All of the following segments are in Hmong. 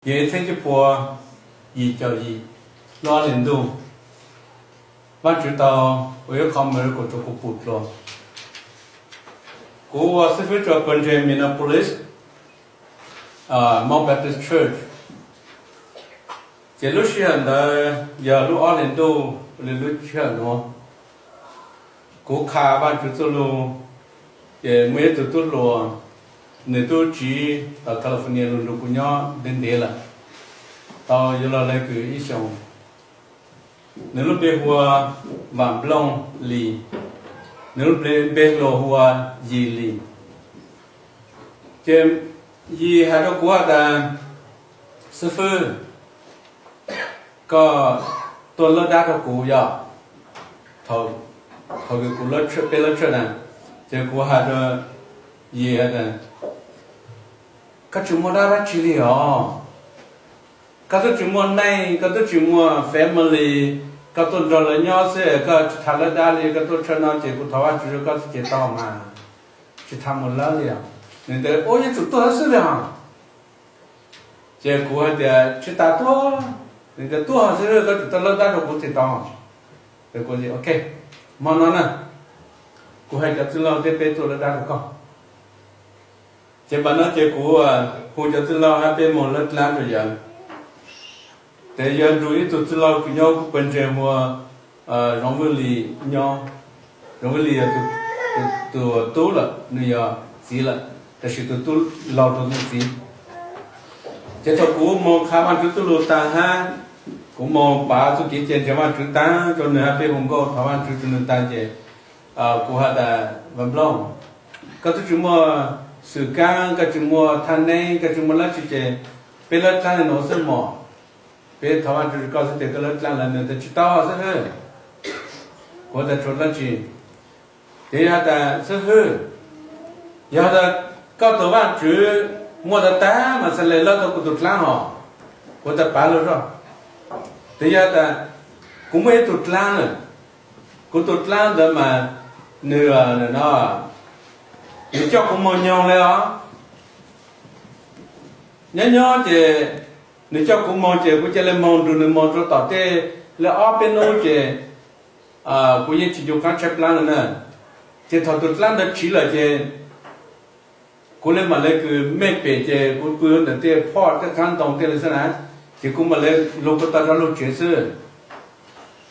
Yog ib txhiab cuaj pua yim caum yim lub ob hlis ntuj, Vaajtswv tau ua ib qho miracle rua kuv pum dlua. Kuv ua xib fwb rua pawg ntseeg Minneapolis, Hmong Baptist Church. Ces lub sij hawm ntawd yog lub ob hlis ntuj li lub sij hawm nuav. Kuv qha Vaajtswv txuj lug, ces muaj ib tug tub hluas, nwg tub tsiv tom California lug nrug kuv nyob ntev ntev lawm, tau yuav luag le kws ib xyoos. Nwg lub npe hu ua Vam Nplooj Lis, nwg lub npe hluas hu ua Yis Lis. Ces Yis has rua kuv has tas, xib fwb, koj tuaj lawb dab rua kuv yog, thaum kws kuv peb lawb tshaj na. Ces kuv has rua Yis has tas, koj tsi muaj dab dab tsi li os. Koj tub tsi muaj neej, koj tub tsi muaj family, koj tuaj nrug lawv nyob xwb, koj tsi tham lawb dab li, koj tuaj tshaj no ces kuv thov Vaajtswv rua koj xwb ces tau mas, tsi tham mus lawb li os. Nwg tas, ua yuav tsum tuaj xwb li os. Ces kuv has tas, tsi tas tuaj, nwg tas tuaj xwb, koj tsum tuaj lawb dab rua kuv thiaj tau. Kuv, ok, hmo no na, kuv has cov txwj laug thiab peb tuaj lawb dab rua koj. Ces npaum no ces kuv hu cov txwj laug hab peb moog lawb dlaab rua yawg. Tes yog nrug ib tug txwj laug kws nyob kuv pawg ntseeg hu ua Zoov Vwj Lis nyob. Zoov Vwj Lis yog tug tub lawm, nwg yog txiv lawm, tab sis tug tub laug rua nwg txiv. Ces thaum kuv moog qha Vaajtswv txuj lug taag hab kuv moog pav txuj kev cia ntseeg Vaajtswv taag rua nwg hab peb hu nkauj thov Vaajtswv rua nwg taag ces kuv has tas, Vam Nplooj, koj tub tsi muaj xwm kaab, koj tsi muaj thaj neeb, koj tsi muaj dlaab tsi ces peb lawb dlaab le nuav xwb mog. Peb thov Vaajtswv rua koj xwb tes koj lawb dlaab lawm. Nwg tas tsi tau xib hwb. Kuv tas tsi muaj dlaab tsi. Ces yog has tas xib hwb, yog tas koj tug Vaajtswv muaj taag taag mas xaav le lawb tau kuv tug dlaab hos. Kuv tas pav lug zog. Tes yog tas kuv muaj ib tug dlaab lawm, kuv tug dlaab ntawd mas nwg, nwg coj kuv moog nyoog le os. Nyob nyob ces nwg coj kuv moog ces kuv ca le moog nrug nwg moog rua tom tej le ob peb nub ces kuv yeej tsi ncu qaab tshaib plab le na. Ces thaum tug dlaab ntawd tsiv lawm ces kuv le mam le kws mej pem ces kuv pw ntawm tej phoj tej qaab ntoo tej le xwb na, ces kuv mam le lug kuv tau rov lug tsev xwb.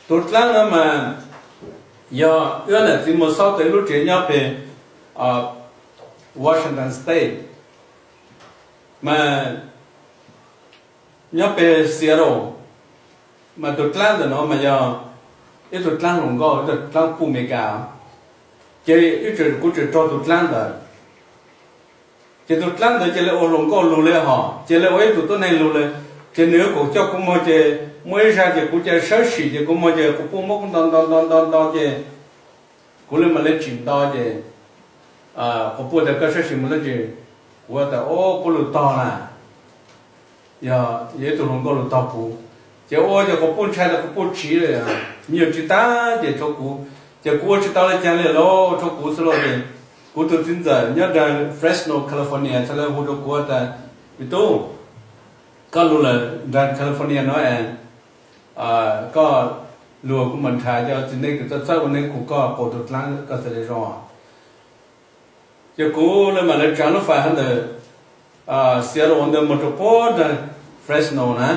Tug dlaab no mas yog wb nam txiv moog xauj tau ib lub tsev nyob peg Washington State, mas nyob peg Seattle, mas tug dlaab ntawm no mas yog ib tug dlaab hluas nkauj, ib tug dlaab puj Amelikas. Ces kuv tseem raug tug dlaab ntawd. Ces tug dlaab ntawd cia le ua hluas nkauj lug le hos, cia le ua ib tug tuab neeg lug le. Ces nwg yuav kom coj kuv moog ces muaj ib zag ces kuv ca sawb sim ces kuv moog ces quas puj muab kuv nto nto nto nto nto ces kuv le mam le tsim nto ces quas puj tas koj sawb sim moog lawm ces kuv tas o puab lug tog na, yog yog ib tug hluas nkauj lug tog kuv. Ces ua ces quas puj ntshai tas quas puj tsiv le, me nyuam tsis tag ces tshuav kuv. Ces kuv ua tsis tau le caag le lauj, tshuav kuv xwb lauj ces kuv tug txiv ntxawm nyob nraag Fresno, California txhad le hu rua kuv tas, me tub, koj lug lawm nraag California no es koj lug kuv mam nrhav cov txiv neej kws txawj txawj ua neeb kuas koj qaug tug dlaab koj xaav le zoo. Ces kuv le mam le tsaav lub fais hov ntawm Seattle ntawd moog rua puag nraag Fresno na.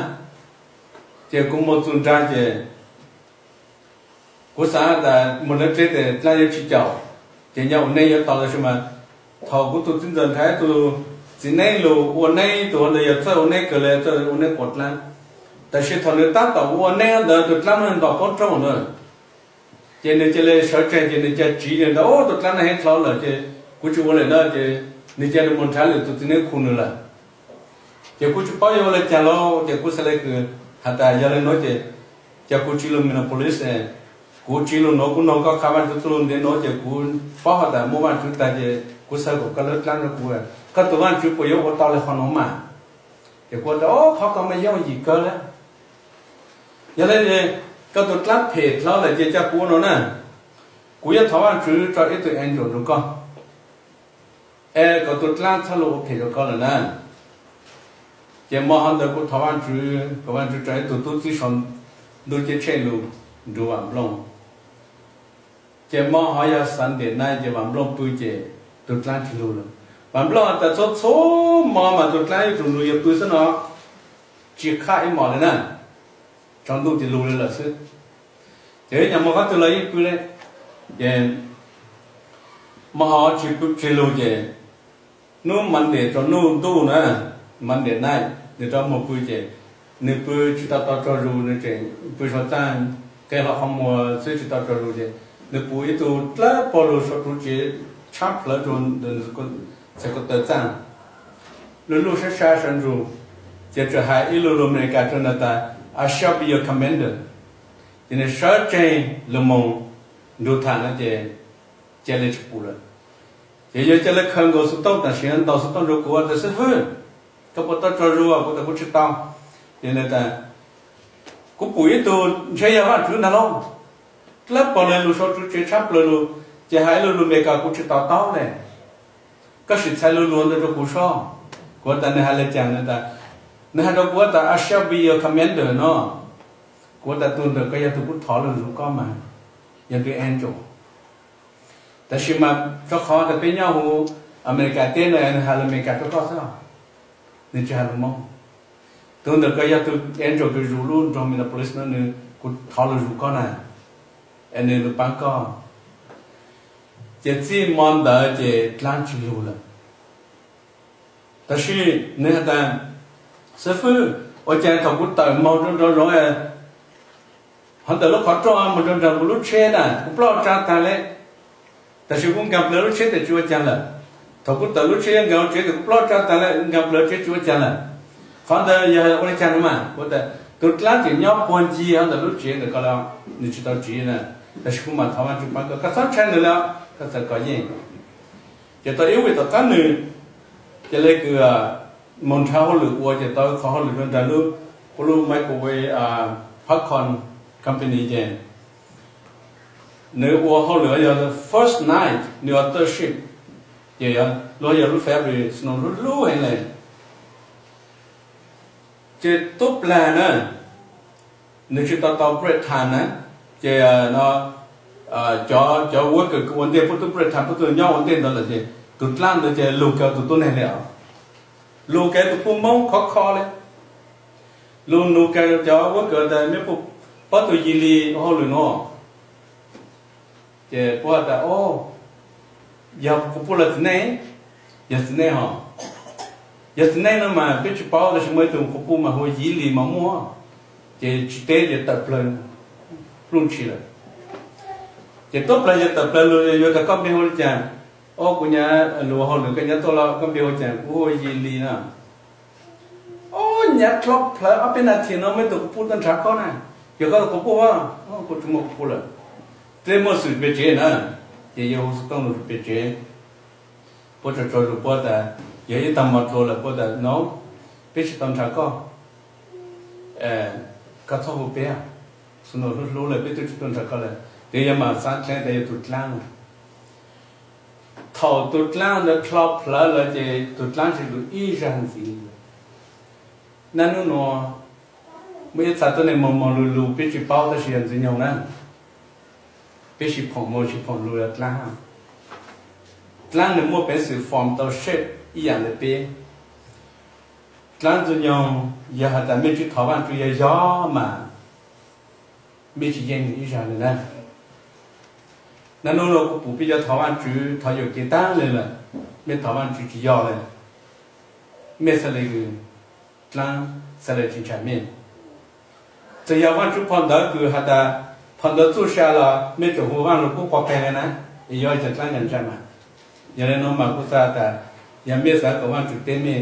Ces kuv moog txug nraag ces kuv xaav tas moog le dleb tes dlaab yuav tsis caum, ces nyob ua neeb yuav tau tab sis mas thaum kuv tug txiv ntxawm nrhav ib tug txiv neeb lug ua neeb, tug ntawd yog txawj ua neeb kawg le, txawj ua neeb quas dlaab. Tab sis thaum nws tab tom ua neeb ntawd tug dlaab muab nws ntom poob roob na. Ces nws cia le sawv tsees ces nws ca tsiv ntawd, tug dlaab no heev dlhau lawm ces kuv tsis ua lawm na ces nws ca le moog nrhav lwm tug txiv neeb khu nws lawm. Ces kuv tsis paub yuav ua le caag lauj ces kuv xaav le kws has tas yog le nuav ces ca kuv tsiv lug Minneapolis, kuv tsiv lug nuav kuv noog koj qha Vaajtswv txuj lug ntev nuav ces kuv paub has tas muaj Vaajtswv taag ces kuv xaav kom koj lawb dlaab rua kuv, koj tug Vaajtswv puas yuav ua tau le qhov nuav mas. Ces kuv tas o qhov ko mas yooj yim kawg le. Yog le koj tug dlaab phem dlhau lawm ces ca kuv ua nuav na, kuv yuav thov Vaajtswv tso ib tug angel rua koj es kom tug dlaab txhob lug ua phem rua koj lawm na. Ces hmo ho ntawd kuv thov Vajtswv kom Vajtswv tso ib tug tub txib saum ntuj ceeb tsheej lug nrug Vam Nplooj. Ces hmo ho yog Sunday night ces Vam Nplooj pw ces tug dlaab tsi lug lawm. Vam Nplooj has tas txhua txhua hmo mas tug dlaab yuav tsum lug yuav pw xwb no, tsi qhaj ib hmos le na, tsaus ntuj tis lug le lawm xwb. Ces ib nyuag hmo qhov twg los yeej pw le. Ces hmo ho tsi pw tsi lug ces hnub Monday tsaus ntuj na, Monday night nws rov moog pw ces nws pw tsi tau tau tsaug zug, nws tseem pw saum txaj, qe hlo qhov muag xwb tsi tau tsaug zug ces nws pum ib tug dlawb paug lug sau ruv tsev tshab plawv rua ntawm txhais ko taw txaj, lug lug sab sab sawv ntsug, ces txawm hais ib lug lug Amelikas rua nws tas, I shall be your commander. Ces nws sawv tsees lug moog nrug tham no ces ca le tsi pum lawm. Ces yawg ca le khaws nkaus xuv tooj, tam sim ntaus xuv tooj rua kuv tas, xib fwb, koj puas tau tsaug zug? Kuv tas kuv tsi tau. Ces nws tas, kuv pum ib tug ntshe yog Vajtswv ntag lauj, dlawb paug le lug sau ruv tsev tshab plawv lug, ces hais ib lug lug Amelikas kuv tsi to taub le. Koj sim txhais lug lug ntawd rua kuv sob. Kuv tas nws hais le caag? Nws tas, nws hais rua kuv tas I shall be your commander no. Kuv tas tug ntawd koj yog tug kuv thov lug zug koj mas, yog tug angel. Tab sis mas rua qhov tas peb nyob huv Amelikas teb no nws hais lug Amelikas rua koj xwb, nws tsi hais lug Moob. Tug ntawd koj yog tug angel kws zug lub nroog Minneapolis no, nws, kuv thov lug zug koj na, es nws lug paab koj. Ces txij hmo ntawd ces dlaab tsi lug lawm. Tab sis nws has tas, xib fwb, ua caag thaum kuv tawm moog rua nraum zoov, hov ntawm lub qhov rooj moog rua nraag kuv lub tsheb na kuv ploj tsa taag le, tab sis kuv nkaag plawv lub tsheb tas tsi ua caag lawm. Thaum kuv tawm lub tsheb nkaag tsev tas kuv ploj tsa taag le, nkaag plawv tsev tsi ua caag lawm. Qhov ntawd yog ua le caag no mas? Kuv tas tug dlaab tseem nyob puag ncig hov ntawm lub tsev ntawm ko le, nws tsi tau tsiv na, tab sis kuv mam thov Vaajtswv paab koj, koj txhob ntshai nws le, koj txawm kov yeej. Ces tau ib week tom qaab nws ca le kws moog nrhav hauj lwm ua ces tau qhov hauj lwm rua nraag lub, kuv lub microwave popcorn company ces nws ua hauj lwm yog first night nws ua third shift, ces luag yog lub factory snow hlub hlub heev le. Ces tub plag na, nws tsi tau tau break time na, ces no cov, cov worker kws ua ntej puab tub break time puab tub nyob ua ntej ntawd lawm ces tug dlaab ntawd ces lug kag tug tuab neeg le os, lug kag tug puj Moob khov kho le, lug nug kag cov worker tas meb puas paub tug Yis Lis ua hauj lwm nuav? Ces puab has tas, o, yog kuv puj los txiv neej? Yog txiv neej hos. Yog txiv neej no mas peb tsi paub, tab sis muaj ib tug kuv puj mas hu ua Yis Lis mas muaj. Ces tsi teb ces tawm plawg, pluj ntshis lawm. Ces tub plag ces tawm plawg lug yuav tas koj npe hu le caag? O, kuv nyuam lug ua hauj lwm koj nyuam tuaj los, koj npe hu caag? Kuv hu ua Yis Lis na. O, nyuam dlhau plawv ob peb nas this no muaj ib tug kuv puj tuaj nrhav koj na. Yog koj tug kuv puj? Kuv tsi muaj kuv puj lawm. Twb muaj xwm pem tsev na. Ces yawg hu xov tooj lug pem tsev, puab tso tso lug puab tas, yog ib tag hmo dlua lawm puab tas, no, peb tsi tau nrhav koj, koj txhob hu peb, snow hlub hlub lawm peb twb tsi tuaj nrhav koj lawm. Ces yawg mam xaav dleev tas yog tug dlaab. Thaum tug dlaab ntawd dlhau plawv lawm ces tug dlaab tsi lug ib zag ntxiv. Naj nub nuav muaj ib txha tuab neeg moog moog lug lug peb tsi paub tab sis yog Ntxwg Nyoog na. Peb sib phoom moog sib phoom lug dlaab. Dlaab nws muaj peev xwm form tau shape ib yaam le peb. Dlaab Ntxwg Nyoog yog has tas mej tsi thov Vaajtswv yog yog mas mej tsi yeej ib zag le na. Naj nub nuav kuv pum peb cov thov Vaajtswv thov yuam kev taag le lawm, mej thov Vaajtswv tsi yog le, mej xaav le, dlaab xaav le tsi ntshai mej. Txawm yog Vaajtswv phau ntawv kws has tas phau ntawv txuj sa los mej tseem hu Vaaj Lug Kub pog qeeg le na, es yuav ua caag dlaab nkaag ntshai mas. Yog le nuav mas kuv xaav tas yog mej xaav kom Vaajtswv teb mej,